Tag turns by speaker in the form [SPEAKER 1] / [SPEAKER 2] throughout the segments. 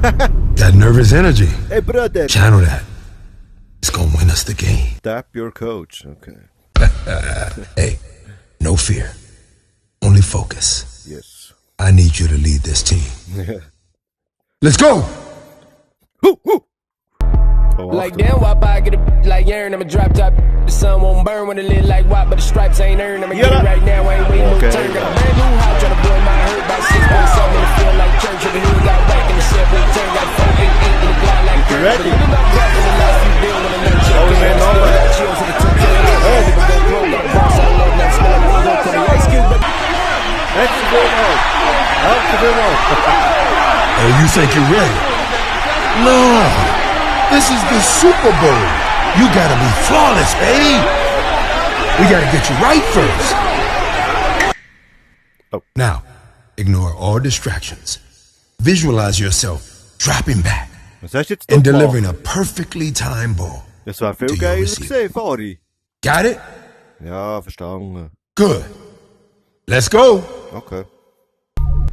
[SPEAKER 1] That nervous energy.
[SPEAKER 2] Hey, brother.
[SPEAKER 1] Channel that. It's gonna win us the game.
[SPEAKER 2] Tap your coach. Okay.
[SPEAKER 1] Hey, no fear. Only focus.
[SPEAKER 2] Yes.
[SPEAKER 1] I need you to lead this team. Let's go!
[SPEAKER 3] Like damn, why I get a like urn? I'm a drop top. The sun won't burn when it lit like what, but the stripes ain't earned. I'ma get it right now. I ain't waiting no turn. Got a brand new house, tryna blow my hurt by 6.7 in the field like church. If you got back in the 7 turn, got 4 8 in the block like dirt. But you not back in the last few deal when I'm not chilling. Chills to the 2
[SPEAKER 2] That's a good one. That's a good one.
[SPEAKER 1] Oh, you think you're ready? No. This is the Super Bowl. You gotta be flawless, baby. We gotta get you right first.
[SPEAKER 2] Oh.
[SPEAKER 1] Now, ignore all distractions. Visualize yourself dropping back
[SPEAKER 2] Was hast du jetzt
[SPEAKER 1] and
[SPEAKER 2] noch
[SPEAKER 1] delivering
[SPEAKER 2] gemacht?
[SPEAKER 1] a perfectly timed ball.
[SPEAKER 2] Das war viel
[SPEAKER 1] to your
[SPEAKER 2] geiler
[SPEAKER 1] receiver.
[SPEAKER 2] gesehen, Fari.
[SPEAKER 1] Got it?
[SPEAKER 2] Ja, verstanden.
[SPEAKER 1] Good. Let's go.
[SPEAKER 2] Okay.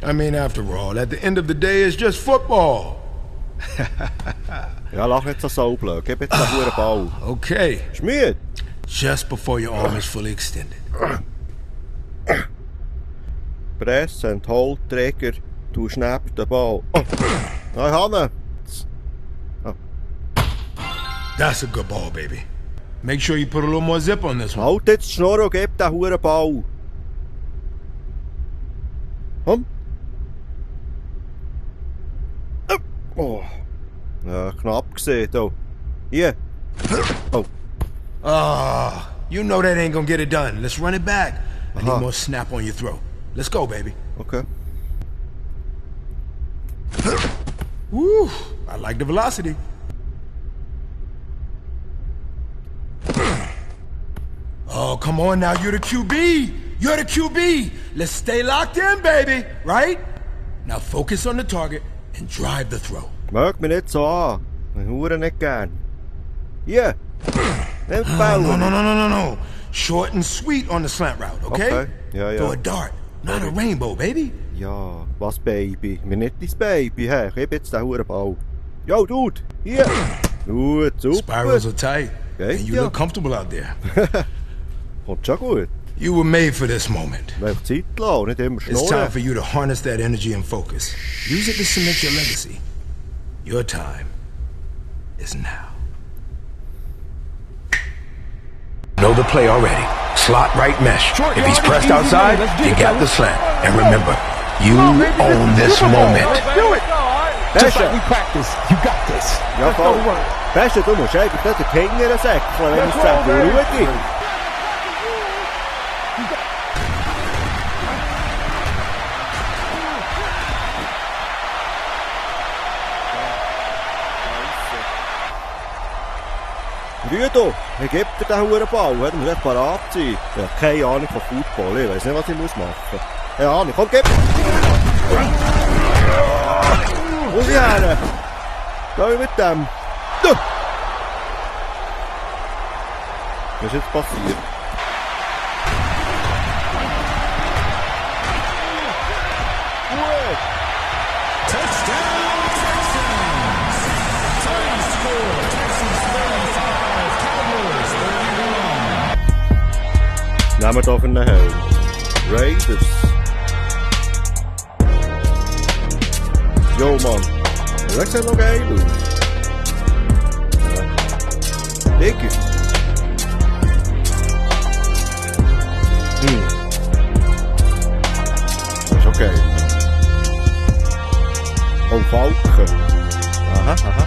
[SPEAKER 1] I mean, after all, at the end of the day, it's just football.
[SPEAKER 2] Ja, lach nicht so saublöd. Gib jetzt den verdammten Ball.
[SPEAKER 1] Okay.
[SPEAKER 2] Ist müde?
[SPEAKER 1] Just before your arm is fully extended.
[SPEAKER 2] Press and hold Trigger to snap den Ball. Oh. Nein, Hanne.
[SPEAKER 1] That's a good ball, baby. Make sure you put a little more zip on this one.
[SPEAKER 2] Halt jetzt die Schnur und gib den verdammten Ball. Komm. Oh. Ja, knapp gesehen, da. Hier. Oh.
[SPEAKER 1] Ah, you know that ain't gonna get it done. Let's run it back. I need
[SPEAKER 2] Uh-huh.
[SPEAKER 1] more snap on your throw. Let's go, baby.
[SPEAKER 2] Okay.
[SPEAKER 1] Woo, I like the velocity. Oh, come on now, you're the QB. You're the QB. Let's stay locked in, baby, right? Now focus on the target and drive the throw.
[SPEAKER 2] Mög mich nicht so an. Ich höre nicht gern. Hier. Nimm den Ball.
[SPEAKER 1] No. Short and sweet on the slant route, okay?
[SPEAKER 2] Okay. Ja, ja.
[SPEAKER 1] Throw a dart, not a rainbow, baby.
[SPEAKER 2] Ja, was Baby? Mir nicht dein Baby, hä? Gib jetzt den verdammten Ball. Yo, Dude. Hier. Gut, super.
[SPEAKER 1] Spirals are tight,
[SPEAKER 2] Okay,
[SPEAKER 1] and you
[SPEAKER 2] ja.
[SPEAKER 1] look comfortable out there.
[SPEAKER 2] Kommt schon gut.
[SPEAKER 1] You were made for this moment.
[SPEAKER 2] Einfach Zeit lassen, nicht immer
[SPEAKER 1] It's time
[SPEAKER 2] schnurren.
[SPEAKER 1] for you to harness that energy and focus. Use it to cement your legacy. Your time is now. Know the play already. Slot right mesh. If he's pressed outside, you got the slant. And remember, you own this moment.
[SPEAKER 2] Pesche.
[SPEAKER 3] we practice. You got this.
[SPEAKER 2] Ja, voll. Pesche, du musst einfach nicht den Finger säckeln, wenn ich sage, Ruhe gibt. Rüdo, wie gibt dir den verdammten Ball? Du musst echt parat sein. Ich habe keine Ahnung von Football. Ich weiss nicht, was ich machen muss. Keine Ahnung. Komm, gib! Wo ist her? Geh mit dem. Du! Was ist jetzt passiert? Nehmen wir doch einen Helm. Raiders. Jo, Mann. Das sieht noch geil aus. Ja. Digga. Das ist okay. Oh, Falken. Aha.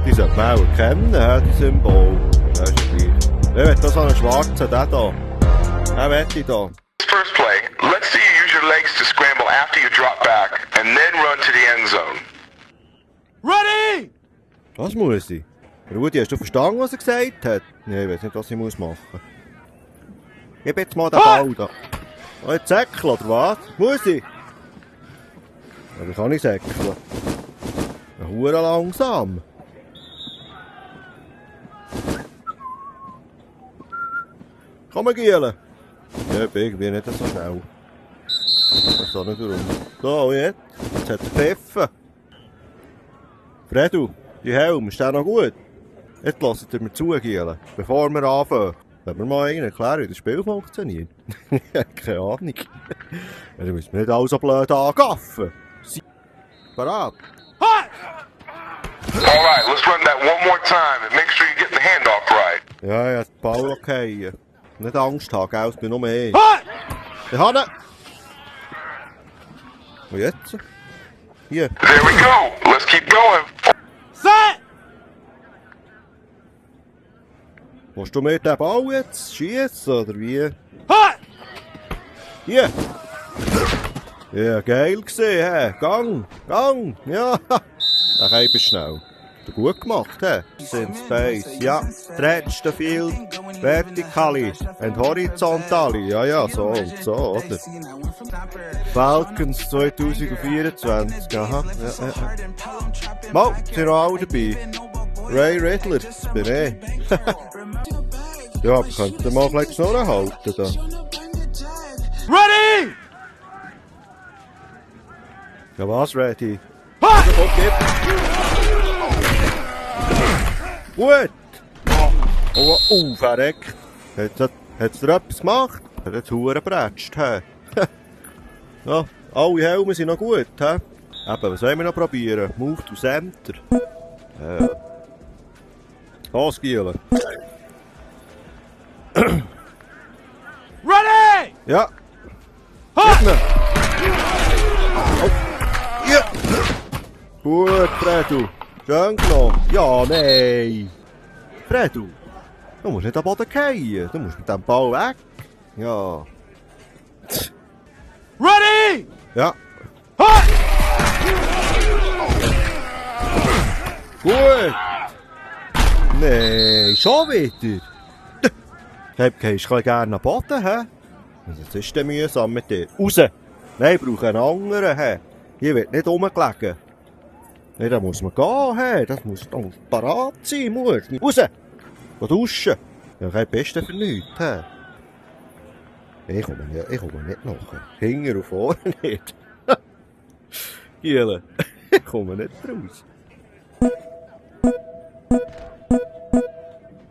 [SPEAKER 2] Die sollte man auch erkennen, die Symbol. Das ist ja gleich. Wer will da so einen schwarzen, der da? Den will ich da.
[SPEAKER 4] First play, let's see you use your legs to scramble after you drop back, and then run to the end zone.
[SPEAKER 1] Ready!
[SPEAKER 2] Was muss ich? Rudi, hast du verstanden, was er gesagt hat? Nee, ich weiß nicht, was ich muss machen. Gib jetzt mal den Ball da. Oh, jetzt säckeln, oder was? Muss ich? Ja, wie kann ich säckeln? Ja, hure langsam. Komm, Giele. Ja, irgendwie nicht so schnell. auch nicht warum. So, und jetzt? Jetzt hat er gepfiffen. Fredu, die Helm, ist der noch gut? Jetzt lasst ihr mir zu, Giele, bevor wir anfangen. Können wir mal erklären, wie das Spiel funktioniert? Keine Ahnung. Dann müssen wir nicht alles so blöd angaffen. Parat.
[SPEAKER 4] Alright, let's run that one more time and make sure you're getting the handoff right.
[SPEAKER 2] Ja, ja, den Ball okay. Nicht Angst haben, gell? Es bin nur ich. Der Hanne! Und jetzt? Hier.
[SPEAKER 4] There we go. Let's keep going.
[SPEAKER 3] Set!
[SPEAKER 2] Willst du mit dem Ball jetzt schießen, oder wie?
[SPEAKER 3] Hut!
[SPEAKER 2] Hier! Ja, geil gesehen, hä? Gang! Gang! Ja! Ach, bist schnell. Gut gemacht, hä? Sind Space, ja. Stretch the field, vertically and horizontally. Ja, ja, so und so, oder? Falcons 2024, aha. Ja. Mal, sind noch alle dabei. Ray Riddler, das bin ich. Ja, aber könnt ihr mal gleich Schnurren halten, da?
[SPEAKER 3] Ready!
[SPEAKER 2] Ja, was, ready?
[SPEAKER 3] Hut!
[SPEAKER 2] Okay. Gut! Oh, verreckt. Hat's dir etwas gemacht? Hat jetzt Huren gebretscht, hä? Ja, alle Helme sind noch gut, hä? Eben, was wollen wir noch probieren? Move to center. Los, Giele.
[SPEAKER 3] Ready!
[SPEAKER 2] Ja.
[SPEAKER 3] Hut!
[SPEAKER 2] Gib mir. Oh. Ja. Gut, Fredu. Schön genommen. Ja, nein. Fredu, du musst nicht am Boden fallen. Du musst mit dem Ball weg. Ja.
[SPEAKER 3] Ready!
[SPEAKER 2] Ja.
[SPEAKER 3] Hut!
[SPEAKER 2] Gut. Nein, schon wieder. Deshalb gehst du gerne am Boden, hä? Das ist denn mühsam mit dir. Raus! Nein, ich brauche einen anderen, hä? Hier wird nicht rumgelegen. Nein, da muss man gehen, hä? Das muss parat sein, muss. Raus! Geh duschen. Ja, kein Beste für nichts, hä? Ich komme nicht nachher. Hinten und vorne nicht. Giele, ich komme nicht raus.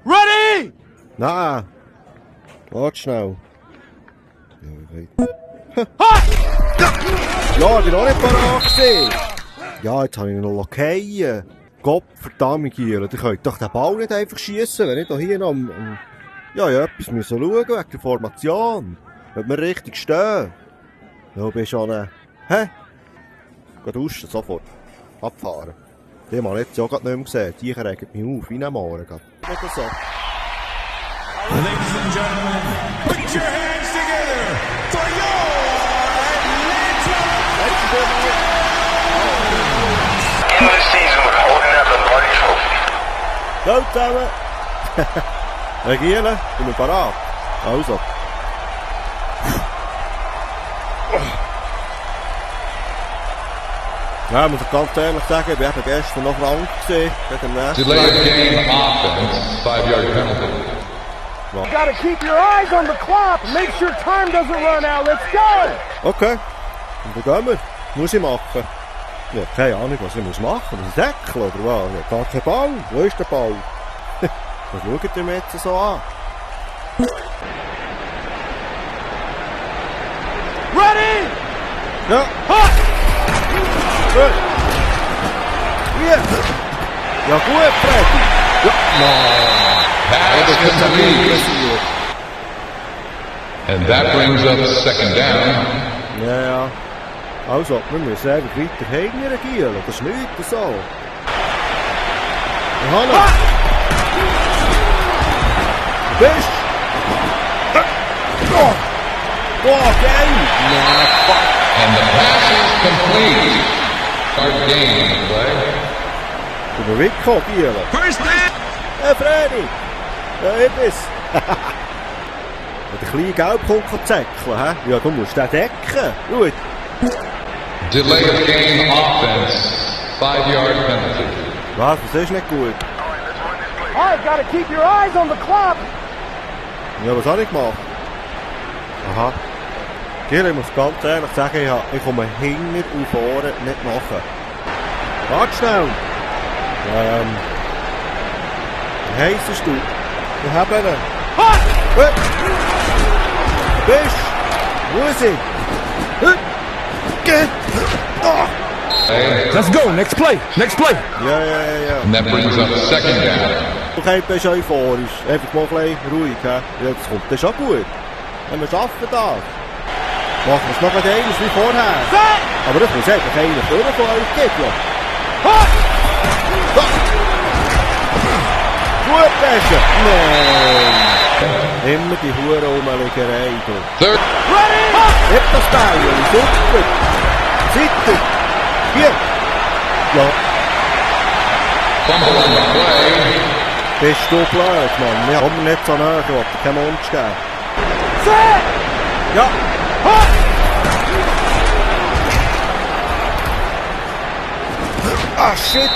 [SPEAKER 3] Ready!
[SPEAKER 2] Nein! Warte schnell. Ja, ich weiß. Ja, ich bin auch nicht parat gewesen. Ja, jetzt habe ich noch Lakaien. Gott verdammt, Giele, ihr könnt doch den Ball nicht einfach schiessen, wenn ich da hier noch ja, etwas müssen schauen wegen der Formation. Wenn wir richtig stehen. Ja, du bist schon hä? Geh duschen, sofort. Abfahren. Die haben wir jetzt ja gerade nicht mehr gesehen. Die regen mich auf, wie ein Morgen. Oder so.
[SPEAKER 5] Ladies and gentlemen, put your hands together for your Atlanta!
[SPEAKER 4] End the season with holding up the bloody trophy.
[SPEAKER 2] Hallo zusammen! Herr Giele, ich bin parat. Also. Ja, ich muss ganz ehrlich sagen, ich war gestern noch krank gewesen.
[SPEAKER 6] Delay of game offense, 5-yard penalty.
[SPEAKER 3] You gotta keep your eyes on the clock. Make sure time doesn't run out. Let's go!
[SPEAKER 2] Okay. Und dann gehen wir. Muss ich machen. Ja, keine Ahnung, was ich muss machen. Muss ich säckeln oder was? Ja, gar kein Ball. Wo ist der Ball? Was schaut ihr mir jetzt so an?
[SPEAKER 3] Ready!
[SPEAKER 2] Ja.
[SPEAKER 3] Hut!
[SPEAKER 2] Gut. Hier. Ja gut, Fred. Ja. Nein.
[SPEAKER 6] Pass complete. And that brings up second down.
[SPEAKER 2] Ja, ja. Also, wir müssen einfach weiter hängen, Giele. Das ist nichts so. Hanna! Du bist! Oh, geil! Ja, fuck!
[SPEAKER 6] And the pass is complete. Start game play.
[SPEAKER 2] Du bist weggekommen, Giele.
[SPEAKER 5] First down!
[SPEAKER 2] Hey, Freddy! Ja, ich bin's. Wenn der kleine Gelbpunkt kann zäckeln, hä? Ja, du musst den decken. Gut.
[SPEAKER 6] Delay of game offense, 5-yard penalty.
[SPEAKER 2] Was ist nicht gut?
[SPEAKER 3] All right, gotta keep your eyes on the clock.
[SPEAKER 2] Ja, was habe ich gemacht? Aha. Gil, ich muss ganz ehrlich sagen, ich komme hinten und vorne nicht nach. Warte schnell. Wie heisst du? Wir haben ihn. Bist! Wo ist ich?
[SPEAKER 5] Let's go. Next play. Next play.
[SPEAKER 2] Ja.
[SPEAKER 6] And that brings up second down.
[SPEAKER 2] Okay, bist euphorisch. Einfach mal ein bisschen ruhig. He? Jetzt kommt das schon gut. Ja, wir schaffen das. Machen wir es noch einmal wie vorher. Aber das muss einfach einer von euch geben. Gut, Besser! Nein! Immer die Hure Umlegerei.
[SPEAKER 6] Third.
[SPEAKER 2] Nicht das Teil, super! Seite! Hier! Ja,
[SPEAKER 6] Fumble on the play.
[SPEAKER 2] bist du blöd, Mann. Wir haben nicht so nahe, ich wollte keinen Mund geben. Ja! Ah, shit!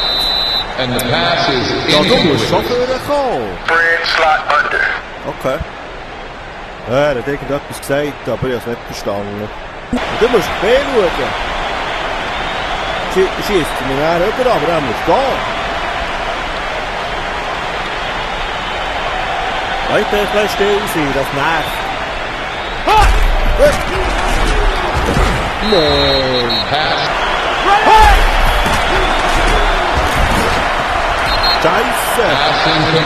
[SPEAKER 6] And the pass is
[SPEAKER 2] Ja, du musst schon
[SPEAKER 6] incomplete.
[SPEAKER 2] vorkommen.
[SPEAKER 4] Spread slot under.
[SPEAKER 2] Okay. Er hat irgendetwas gesagt, aber ich habe es nicht verstanden. Und du musst B schauen. Schießt sie mir näher rüber, aber er muss gehen. Leute, ich will still sein, das nervt. Nein.
[SPEAKER 6] Pass.
[SPEAKER 2] Scheiße.
[SPEAKER 6] Pass incomplete.